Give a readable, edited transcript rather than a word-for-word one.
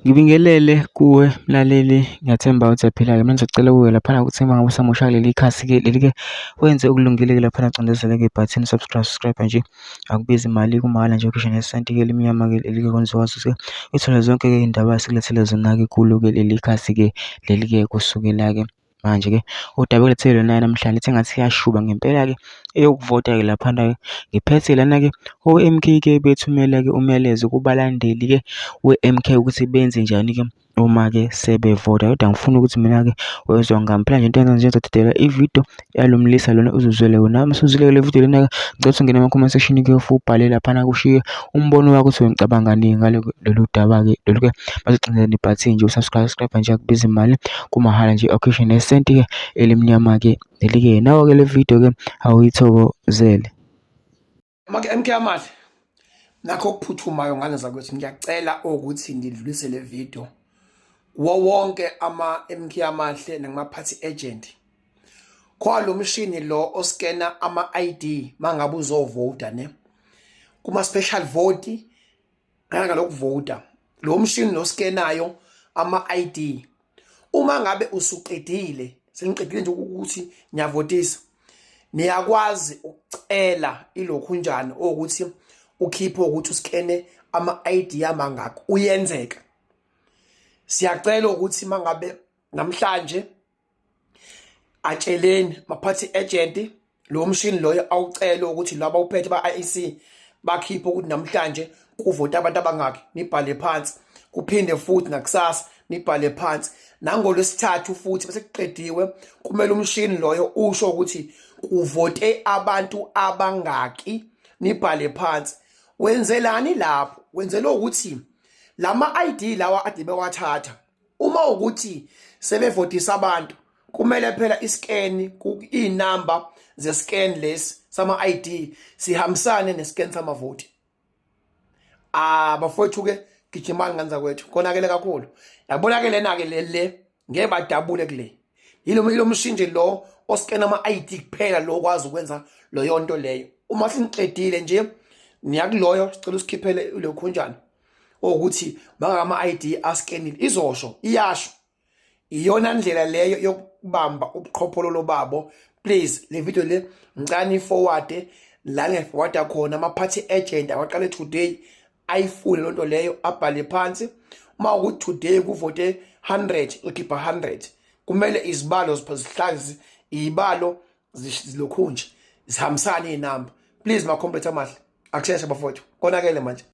Ngibingelele kuwe mlaleli, ngiyathemba ukuthi uyaphila-ke. Mina ngizocela kuwe laphana ukuthi uma ngabe usamosha leli khasi-ke leli-ke wenze okulungile-ke laphana ucindezele-ke ibhathini subscribe nje, akubizi imali kumahhala nje ukhisha nesenti-ke elimnyama-ke leli-ke kwenza wazi ukuthi uthole zonke-ke iy'ndaba esikulethele zona-ke kulo-ke leli khasi-ke leli-ke kusukela-ke manje-ke udaba ekulethele lona namhlanje lithi engathi iyashuba ngempela-ke eyokuvota-ke laphana-ke ngiphethe lana-ke o-M_K-ke bethumela-ke umyalezo kubalandeli-ke we-M_K ukuthi benze njani-ke uma-ke sebevota. Kodwa ngifuna ukuthi mina-ke wezwa ngami phela nje into engenza nje ngizodedela ividiyo yalo mlisa lona uzuzwele wona. Uma usuzwile le vidiyo lena-ke ngicela ukuthi ungene ema-comment section-ke ubhale laphana kushiye umbono wakho ukuthi ngicabangani ngalo lolu daba-ke lolu-ke bazocindezela ibhathini nje usubscribe nje akubizi imali kumahhala nje awukhishwa nesenti-ke elimnyama-ke leli-ke. Nawo-ke le vidiyo-ke awuyithokozele. MK Amahle, nakho okuphuthumayo ngane zakwethu, ngiyacela ukuthi ngidlulise le video kuwo wonke ama-MK Amahle nama-party agent. Kwalo mshini lo oskena ama-ID mangabe uzovota ne kuma special vote kanga lokuvota, lo mshini lo skenayo ama-ID. Uma ngabe usuqedile, seniqedile nje ukuthi niyavotisa, niyakwazi ukucela ilokhunjana ukuthi ukhiphe ukuthi uskene ama-ID amangaka, uyenzeka. Siyacela ukuthi mangabe namhlanje atsheleni ma-party agent lo mshini loyo awucela ukuthi laba uphethe ba-IEC bakhiphe ukuthi namhlanje kuvota abantu abangaki, nibhale phansi. Kuphinde futhi nakusasa nibhale phansi. NangoLwesithathu futhi bese kuqediwe kumele umshini loyo usho ukuthi kuvote abantu abangaki, nibhale phansi. Wenzelani lapho? Wenzela ukuthi lama-ID lawa ade bewathatha uma ukuthi sebevotisa abantu, kumele phela iscan iy'namba ze-scan lesi sama-ID sihambisane ne-scan samavoti. Bafowethu-ke gijimani ngane zakwethu, konakele kakhulu. Yabona-ke lena-ke le ngeke badabule kule. Yilo mshini nje lo oskena ama-ID kuphela lo okwazi ukwenza loyo nto leyo. Uma seniqedile nje niyakuloyo sicela usikhiphele lokhunjana ukuthi ama-ID askenile, izosho iyasho. Iyona ndlela leyo yokubamba ubuqhophololo babo. Please le video le ngicela ni-forward la nge-forward khona ama-party agent awaqale today ayifune lonto leyo abhale phansi. Uma ukuthi today kuvote 100 ukhipha 100, kumele izibalo zihlazi izibalo zilokhunje zihambisane inamba. Please ma-complete amahle akusheshe bafowethu, konakele manje.